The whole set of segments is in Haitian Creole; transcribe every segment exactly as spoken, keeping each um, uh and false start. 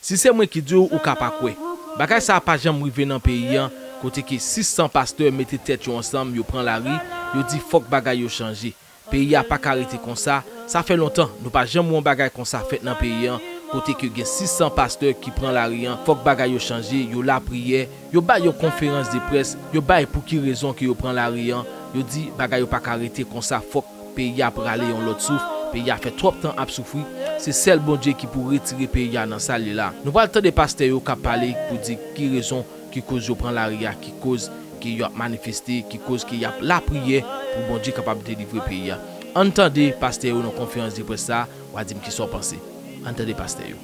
Si se mwen ki di w, ou ka pa kwè. Bagay sa a pa janm rive nan peyi an, kote ke sis san pastè mete tèt yo ansanm, yo pran lari, yo di fòk bagay yo chanje. Peyi a pa ka rete konsa, sa fè lontan nou pa janm wè yon bagay konsa fèt nan peyi an, kote ke gen sis san pastè ki pran lari an, fòk bagay yo chanje, yo lapriyè, yo bay yon konferans de près, yo bay pou ki rezon ke yo pran lari an, yo di bagay yo pa ka rete konsa, fòk peyi a prale yon lòt souf, peyi a fè twòp tan ap soufri, se sèl Bondye ki pou retire peyi a nan sa l ye la. Nou pral tande pastè yo k ap pale pou di ki rezon ki koz yo pran lari a, ki koz ke y ap manifeste, ki koz ke y ap lapriyè pou Bondye kapab delivre peyi a. Ann tande pastè yo nan konferans de près sa a, w a di m kisa w panse. Ann tande pastè yo.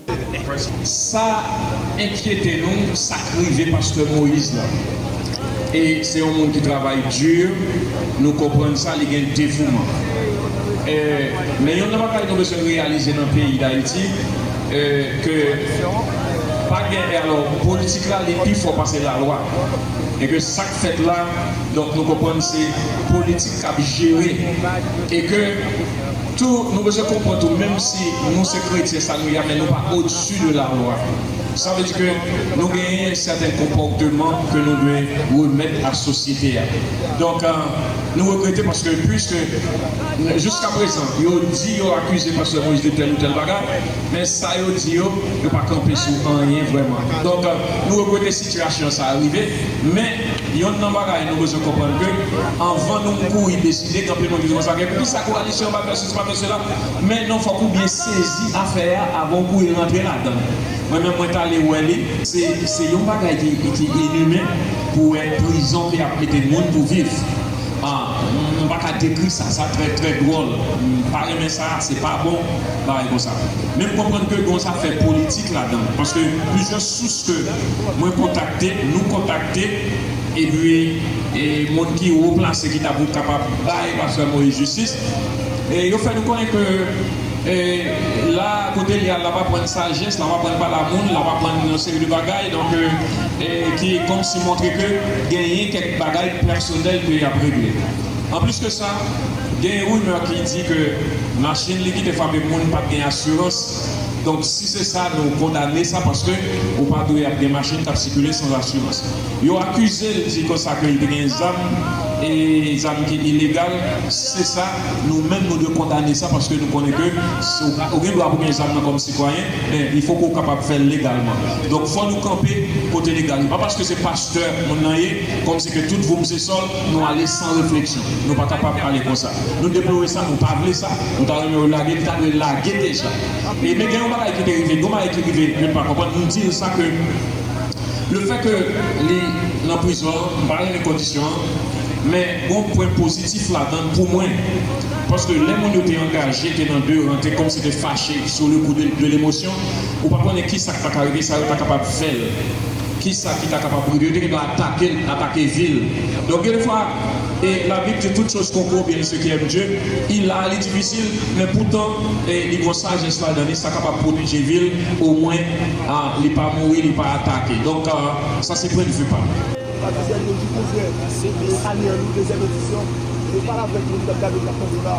Sa enkyete nou, sa k rive pastè Moyiz la. E se yon moun ki travay di, nou konprann sa, li gen devouman. E, men youn nan bagay nou bezwen reyalize nan peyi Dayiti, e, ke pa gen, e alò, politik la, li pi fò pase lalwa. E ke sa k fèt la, donk, nou konprann se politik k ap jere. E ke tou, nou bezwen konprann tou, menm si nou se kretyen, sa nou ye a, men nou pa odsi de lalwa. Sa vle di ke nou genyen sèten konpòteman ke nou dwe remèt a sosyete a. Donk, e, nou regrete paske, piske, jiska prezan, yo di yo akize pastè Moyiz de tèl ou tèl bagay, men sa yo di yo, yo pa kanpe sou anyen vrèman. Donk, e, nou regrete sitiyasyon sa a rive, men youn nan bagay nou bezwen konprann ke anvan nou kouri deside, gen anpil moun ki di konsa, gen poukisa koalisyon pa fè sesi, pa fè sela, men non, fòk ou byen sezi afè a avan w kouri rantre ladan l. Mwen menm, mwen t ale wè li, se, se yon bagay ki, ki inimen pou w wè prizon ke y ap mete moun pou viv. Ah, m pa ka dekri sa, sa trè, trè dwòl. M pa renmen sa, se pa bon, bagay konsa. Men m konprann ke gen yon zafè politik ladan, paske plizyè sous ke mwen kontakte, nou kontakte, epi, e, moun ki wo plase ki ta pou kapab bay pastè Moyiz jistis, e yo fè nou konnen ke, e, la, kote li al, l ap aprann sajès, l ap aprann pale a moun, l ap aprann yon seri de bagay, donk, e, e, ki kòmsi montre ke genyen kèk bagay pèsonèl ke y ap regle. Anplis ke sa, genyen rimè ki di ke machin li ki te frape moun pa t gen asirans. Donk, si se sa, nou kondane sa, paske ou pa dwe ap gen machin k ap sikile san asirans. Yo akize l, di konsa ke li te gen zam, e zam ki ilegal. Si se sa, nou menm, nou dwe kondane sa, paske nou konnen ke si w ka, ou gen dwa pou gen zam nan kòm sitwayen, men il faut que w kapab fè l legalman. Donk, fò nou kanpe kote legal. Se pa paske se pastè moun nan ye, kòmsi ke tout voum se sòl, nou ale san refleksyon. Nou pa kapab ale konsa. Nou deplore sa, nou pa vle sa. Nou ta renmen yo lage, li ta dwe lage deja. E men gen yon bagay ki te rive, yon bagay ki rive, nou pa konprann, nou di l sa ke lefètke li nan prizon an, m pa renmen kondisyon an, men gon pwen pozitif ladan l pou mwen. Paske lè moun yo te angaje, te nan deran, te kòmsi te fache sou le kou de, de lemosyon, ou pa konnen kisa k ta ka rive, sa yo ta kapab fè l. Kisa ki ta kapab rive? Yo te gen dwa atake l, atake vi l. Donk, gen de fwa, e Labib di, toutes choses concourent bien à ceux qui aiment Dieu. Il a, li difisil, men poutan, e li gon sajès ladan li, sa kapab pwoteje vi l, omwen, a, li pa mouri, li pa atake. Donk, a, sa se pwennvi pa m. Patrisyen, nou di kontrè, e, ane an nou, dezyèm edisyon, e pale avèk moun k ap gade, k ap tande la,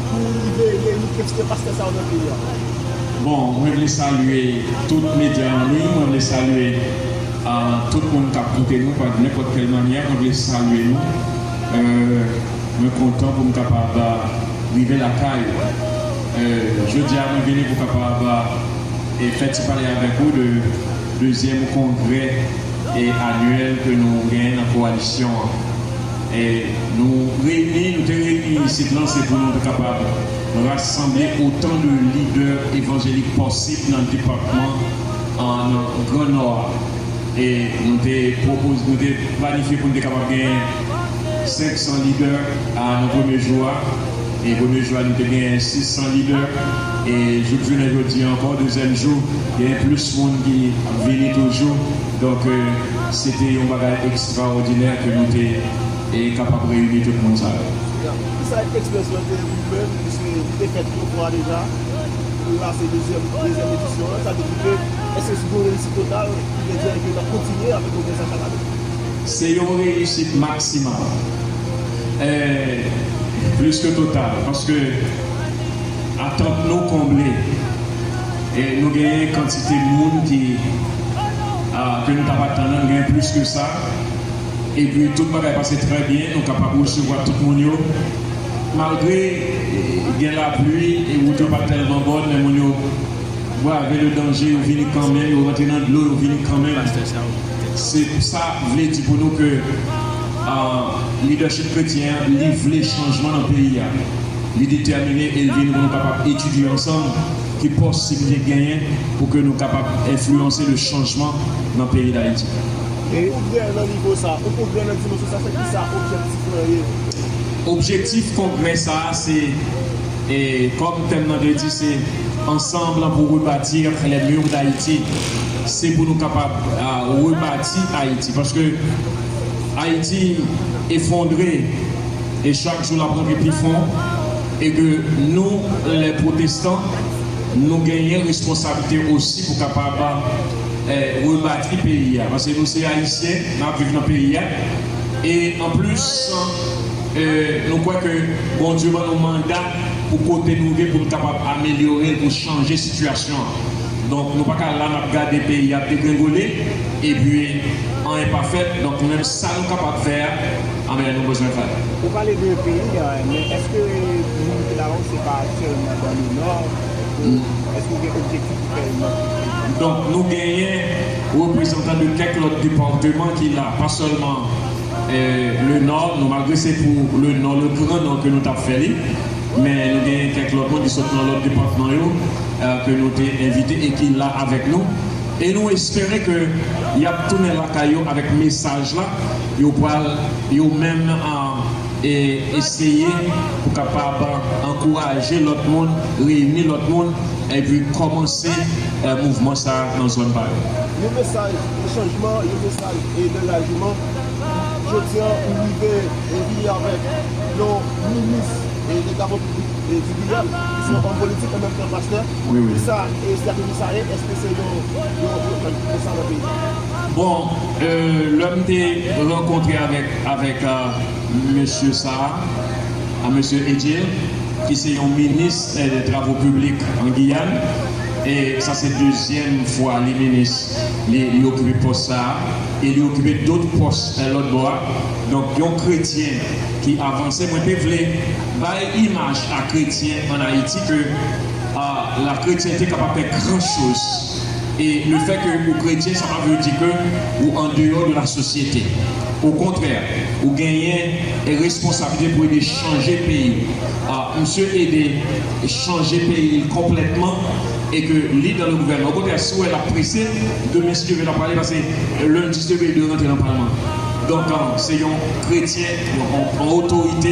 pou li veye, li kestyon pastè sa yo nan peyi a. Bon, mwen vle salye tout medya an liy, mwen vle salye, a, tout moun k ap koute nou, pa nenpòt kèl mannyè, mwen vle salye nou. E, mwen kontan pou m kapab, a, rive lakay ou. E, jodi a, mwen vini pou kapab, a, e fè ti pale avèk ou de dezyèm kongrè e anyèl ke nou genyen nan kowalisyon an. E nou reyini, nou te reyini isit lan, se pou nou te kapab rasanble otan de lidè evanjelik posib nan depatman, an, nan Gran Nò a. E nou te pwopoze, nou te planifye pou nou te kapab genyen senk san lidè, a, nan premye jou a. E premye jou a, nou te genyen sis san lidè. E jouk jounen jodi a ankò, dezyèm jou, genyen plis moun ki ap vini toujou. Donk, e, se te yon bagay ekstraòdinè ke nou te, e, kapab reyini tout moun sa yo. Kisa eksperyans lan te ye pou ou menm, piske li te fèt yon fwa deja, la se dezyèm, dezyèm edisyon an, sa vle di ke, èske se yon reyisit total, ki vle di ke n ap kontinye avèk kongrè sa chak ane? Se yon reyisit maksimal. E, plis ke total, paske atant nou konble. E nou genyen kantite moun ki Nou t ap atann, nou genyen plis ke sa. Epi tout bagay pase trè byen, nou kapab resevwa tout moun yo. Malgre eh, gen lapli e wout yo pa t tèlman bòn, men moun yo brave le danje, yo vini kanmenm, yo rantre nan dlo, yo vini kanmenm. Se sa vle di pou nou ke ah, lidèchip kretyen an, li vle chanjman nan peyi a. Li detèmine e l vini pou nou kapab etidye ansanm ki posiblite genyen pou ke nou kapab enfliyanse le chanjman nan peyi Dayiti. Yon pwogrè nan nivo sa, yon pwogrè nan dimansyon sa, se ki sa objektif lan ye? Objektif kongrè sa a, se, e, kòm tèm nan te di, se Ensemble pour rebâtir les murs d'Haïti. Se pou nou kapab ah, rebati Ayiti, paske Ayiti efondre e chak jou l ap rantre pi fon, e ke nou, lè pwotestan, nou genyen responsablite osi pou kapab eh, rebati peyi a. Paske nou se Ayisyen, n ap viv nan peyi a. E anplis, eh, nou kwè ke Bondye ban nou manda pou kote nou ye pou n kapab amelyore l, pou chanje sitiyasyon an. Donk, nou pa ka la n ap gade peyi a ap degrengole, epi anyen pa fèt. Donk, nou menm sa nou kapab fè a, anben, nou bezwen fè l. Ou pale de peyi a, men èske moun ki la yo se pa sèlman nan le nò? Èske ou gen objektif pou fè yon lòt peyi? Donk, nou genyen reprezantan de kèk lòt depatman ki la, pa sèlman eh, le nò, nou malgre se pou le nò, le gran nò ke nou t ap fè li, men nou genyen kèk lòt moun ki sot nan lòt depatman yo, eh, ke nou te envite e ki la avèk nou. E nou espere ke y ap tounen lakay yo avèk mesaj la, yo pral, yo menm, ah, e eseye pou kapab ankouraje lòt moun, reyini lòt moun, epi kòmanse, eh, mouvman sa a nan zòn pa yo. Yon mesaj de chanjman, yon mesaj e d'angajeman. Jodi a, ou rive e vini avèk yon minis e de travaux publics e di Giyàn, ki se yon òm politik an menm tan pastè. Wi, wi. Kisa e estrateji sa ye? Èske se yon, yon, yon, yon, yon sa nan peyi? Bon, euh, lè m te rankontre avèk, avèk, euh, mesye sa a, a mesye Edil, ki se yon minis, eh, de travaux publics an Giyàn, e sa se dezyèm fwa li minis, li, li okipe pòs sa a, e li okipe dòt pòs, eh, lòt bò a. Donk, yon kretyen ki avanse, mwen te vle bay imaj a kretyen an Ayiti ke, ah, la chrétienté kapab fè gran choz. E le fè ke ou kretyen, sa pa vle di ke ou an deyò de la sosyete. Okontrè, ou genyen responsabilite pou ede chanje peyi. Ah, misye ede chanje peyi l konplètman e ke li dan le gouvènman. Okontrè, si w wè l ap prese, demen, si Dye vle, l ap prale, paske lendi, si Dye vle, li dwe rantre nan palman. Donk, ah, se yon kretyen, yon, yon, yon otorite,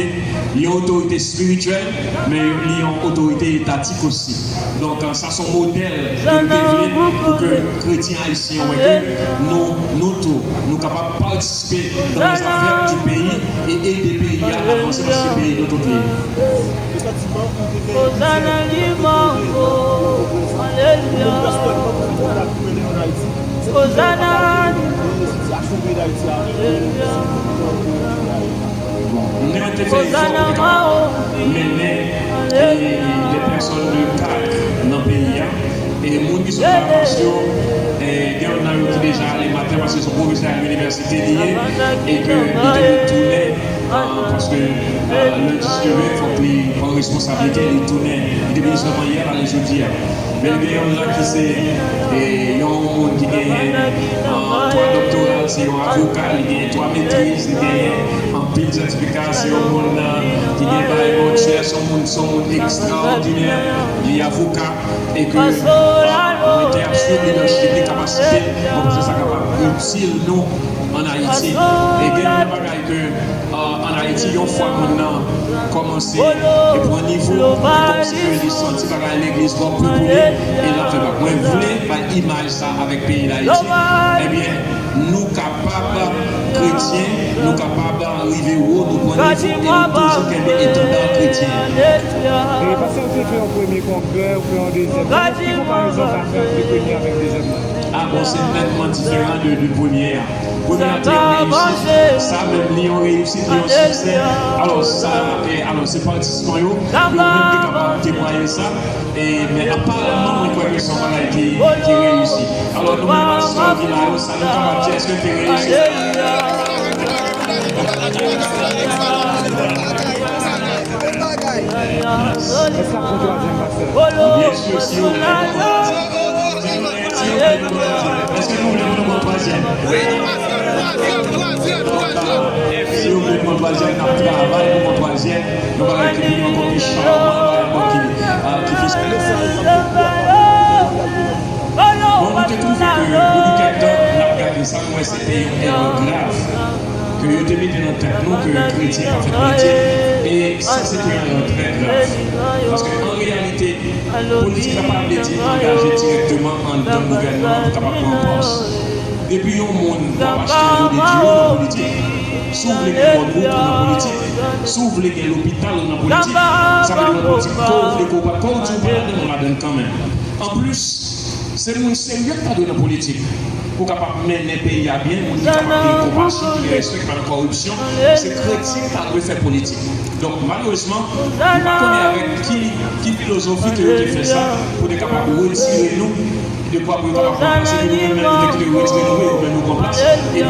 yon otorite espirityèl, men li yon otorite etatik osi. Donk, ah, sa se yon modèl ke nou te vle pou ke kretyen ayisyen wè ke nou, nou tou, nou kapab patisipe dans les affaires du pays e ede peyi a avanse paske se peyi nou tout li ye. Efektivman, ou te gen plizyè pwojè pou reprezante. Ou menm pèsonèlman, pou kontak pou ede ann Ayiti. Se ki jan w pa ka ede sitiyasyon peyi Dayiti a, e sou ki jan pou ede Ayiti? Bon, nou te fè efò pou te kapab mennen e de pèsòn de kad nan peyi a. E moun ki sot vakans yo, e gen youn nan yo ki deja ale maten paske se yon pwofesè a linivèsite li ye, e ke li te retounen, ah, paske, ah, lendi si Dye vle, fòk li pran responsablite, li tounen. Li te vini sèlman yè, l ale jodi a. Men gen youn la ki se, e, yon moun ki genyen, ah, twa doktora, se yon avoka, li genyen twa metriz, li genyen anpil sètifika, se yon moun, ah, ki gen bagay mòtyè, se yon moun, se yon moun ekstraòdinè, li avoka, e ke, ah, mwen te ap swiv lidèchip li, kapasite l, mwen panse sa kapab itil nou ann Ayiti. E gen yon bagay ke, ah, ann Ayiti, yon fwa moun nan kòmanse e pran nivo, e kòmsi ke li santi bagay legliz twò pre pou li, e l ap fè bak. Mwen vle bay imaj sa avèk peyi Dayiti. Ebyen, nou kapab kretyen, nou kapab rive wo, nou pran nivo, e nou toujou kenbe etanda kretyen an. E pastè, ou te fè yon premye kongrè, ou fè yon dezyèm. Ki konparezon w ka fè? de premye avèk dezyèm nan. Ah bon, se nètman diferan de, de premye a. Premye a te yon reyisit, sa menm li yon reyisit, li yon siksè. Alò, sa, e, alò, se pa atis mwen yo, yo menm ki kapab temwaye sa. E, men aparamman, mwen kwè ke se yon bagay ki, ki reyisi. Alò, nou menm atis mwen yo ki la yo, sa nou kapab di, èske te reyisi? Èske ap pran twazyèm, pastè? Byen si, si yo menm. Si yo vle nou pran twazyèm, èske nou vle nou pran twazyèm? Wi, twazyèm, twazyèm, twazyèm, twazyèm. Si yo vle pran twazyèm, n ap travay pou pran twazyèm. Yon bagay ki vini ankò pi chawman, yon bagay ankò ki, ah, ki pi. Bon, nou te twouve ke depi kèk tan, n ap gade sa, nou wè se te yon erè grav ke yo te mete nan tèt nou ke kretyen pa fèt kretyen. E sa se te yon erè trè grav. Paske an reyalite, politik la pa vle di angaje dirèkteman anndan gouvènman an pou kapab pran pòs. Depi yon moun w ap achte yon vodedye nan politik, si w vle gen World Group nan politik, si w vle gen lopital nan politik, sa vle di nan politik, ke w vle ke w pa, ke w di w pa ladan, w ladan kanmenm. Anplis, se moun serye k ta dwe nan politik pou kapab mennen peyi a byen, moun ki kapab gen konpasyon, ki gen respè, ki pa nan kòripsyon. Se kretyen k ta dwe fè politik. Donk, malerezman, nou pa konnen avèk ki, ki filozofi ke yo te fè sa, pou te kapab retire nou, dekwa pou yo kapab ranplase nou, nou menm, nou te kite yo retire nou, yo menm nou pran plas, epi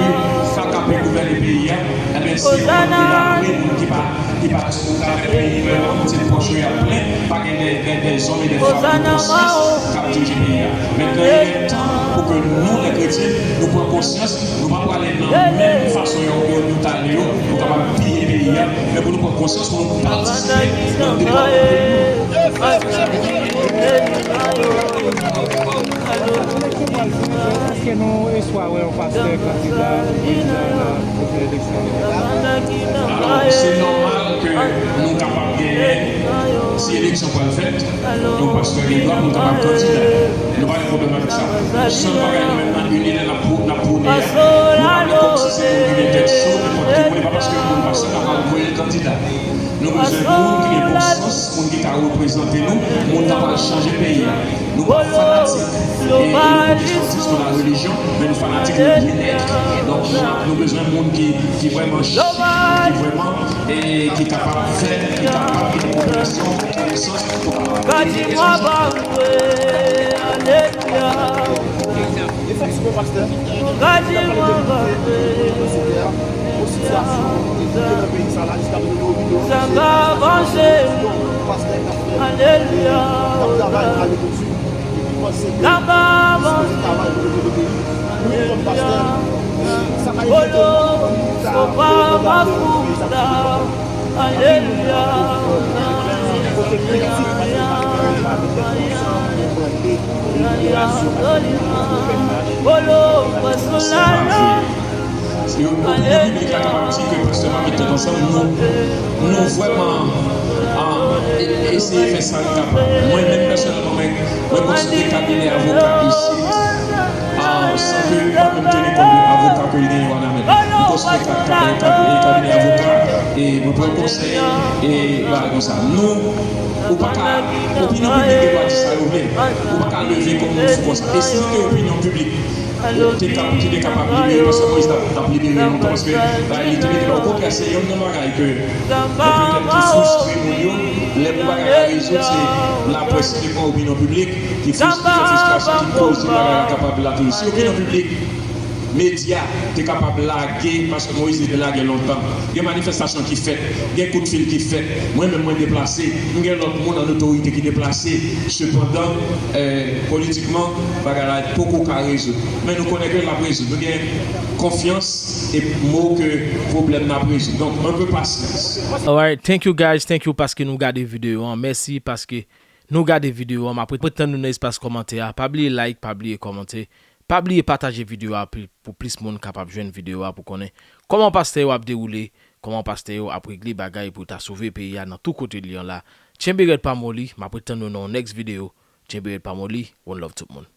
fakape gouvène peyi a, ebyen, se yon bande la vre, moun ki pa, ki pa sou gade peyi, men yon ti pòch yo y ap plen, pa gen de, de, de zòm e de fanm de konsyans k ap dirije peyi a. Mentnan, il est temps pou ke nou, lè kretyen, nou pran konsyans. Nou pa prale nan menm fason yo, yo, yo t ale yo, pou kapab piye peyi a, men pou nou pran konsyans, pou nou patisipe nan devlopman peyi nou. Èske nou espwa wè yon pastè kandida pou prezidan nan pwochen eleksyon yo? Alò, se nòmal ke nou kapab genyen, si eleksyon pral fèt, yon pastè gen dwa pou l kapab kandida. Nou pa gen pwoblèm avèk sa. Sèl bagay nou menm nan ini lè n ap pwo-, n ap pwone a, nou pale kòmsi se moun ki gen tèt cho, nenpòt ki moun, e pa paske yon moun pastè n ap al voye l kandida. Nou bezwen moun ki gen bon sans, moun ki ka reprezante nou, moun k ap al chanje peyi a. Nou pa fanatik, e, e, pwotestantis pou la relijyon, men nou fanatik le byenèt. Donk, nou, nou bezwen moun ki, ki vrèman chik, ki vrèman, e, ki kapab fè, ki kapab ede popilasyon, ki gen sans pou kapab ede. Efektivman, pastè, nou ta pale de, de, de, de sou tè a, yon sitiyasyon ki te nan peyi sa la, jiska prezan, nou, nou, nou, pastè k ap fè, k ap travay a lekonsi, epi panse ke li sipoze travay pou leve le peyi. Nou menm kòm pastè, sa ka enkyete nou, nou ta, nou ta, nou ta, Aleluya. Yo, opinyon piblik la kapab di ke pastè pa met tèt ansanm, nou, nou vrèman, ah, e-, eseye fè sa nou kapab. Mwen menm pèsonèlman, mwen, mwen konsilte kabinè avoka isit, ah, san ke mwen menm te gen kòm avoka ke l genyen Wanament. Mwen konsilte ka-, ka-, ka-, kabinè avoka, e mwen pran konsèy, e bagay konsa. Nou, ou pa ka, opinyon piblik gen dwa di sa yo vle. Ou pa ka leve kòm yon fou konsa. E si se te opinyon piblik, ou te ka, ki te kapab libere, pastè Moïse t ap, t ap libere lontan, paske, ba, li te mete la. Okontrè, se yonn nan bagay ke, ke petèt ki fristre moun yo, lè pou bagay la rezoud, se laprès ki te pran opinyon piblik, ki fris-, ki fè fristrasyon, ki koze bagay la kapab ateri. Si opinyon piblik, medya te kapab lage, pastè Moïse li te lage lontan. Gen manifestasyon ki fèt, gen kout fil ki fèt. Mwen menm, mwen deplase. M gen lòt moun an otorite ki deplase. Sepandan, eh, politikman, bagay la poko ka rezoud. Men nou konnen ke l ap rezoud. Nou gen konfyans e mo ke pwoblèm nan ap rezoud. Donk, un peu pasyans. Alright, thank you guys, thank you paske nou gade videyo an. Mèsi paske nou gade videyo an. M ap ret tann nou nan espas kòmantè a. Pa bliye like, pa bliye kòmante. Pa bliye pataje videyo a pou, pou plis moun kapab jwenn videyo a pou konnen kòman pastè yo ap dewoule, kòman pastè yo ap regle bagay pou ta sove peyi a nan tout kote li an la. Tchenbe rèd pa moli, m ap ret tann nou nan yon next videyo. Tchenbe rèd pa moli, one love tout moun.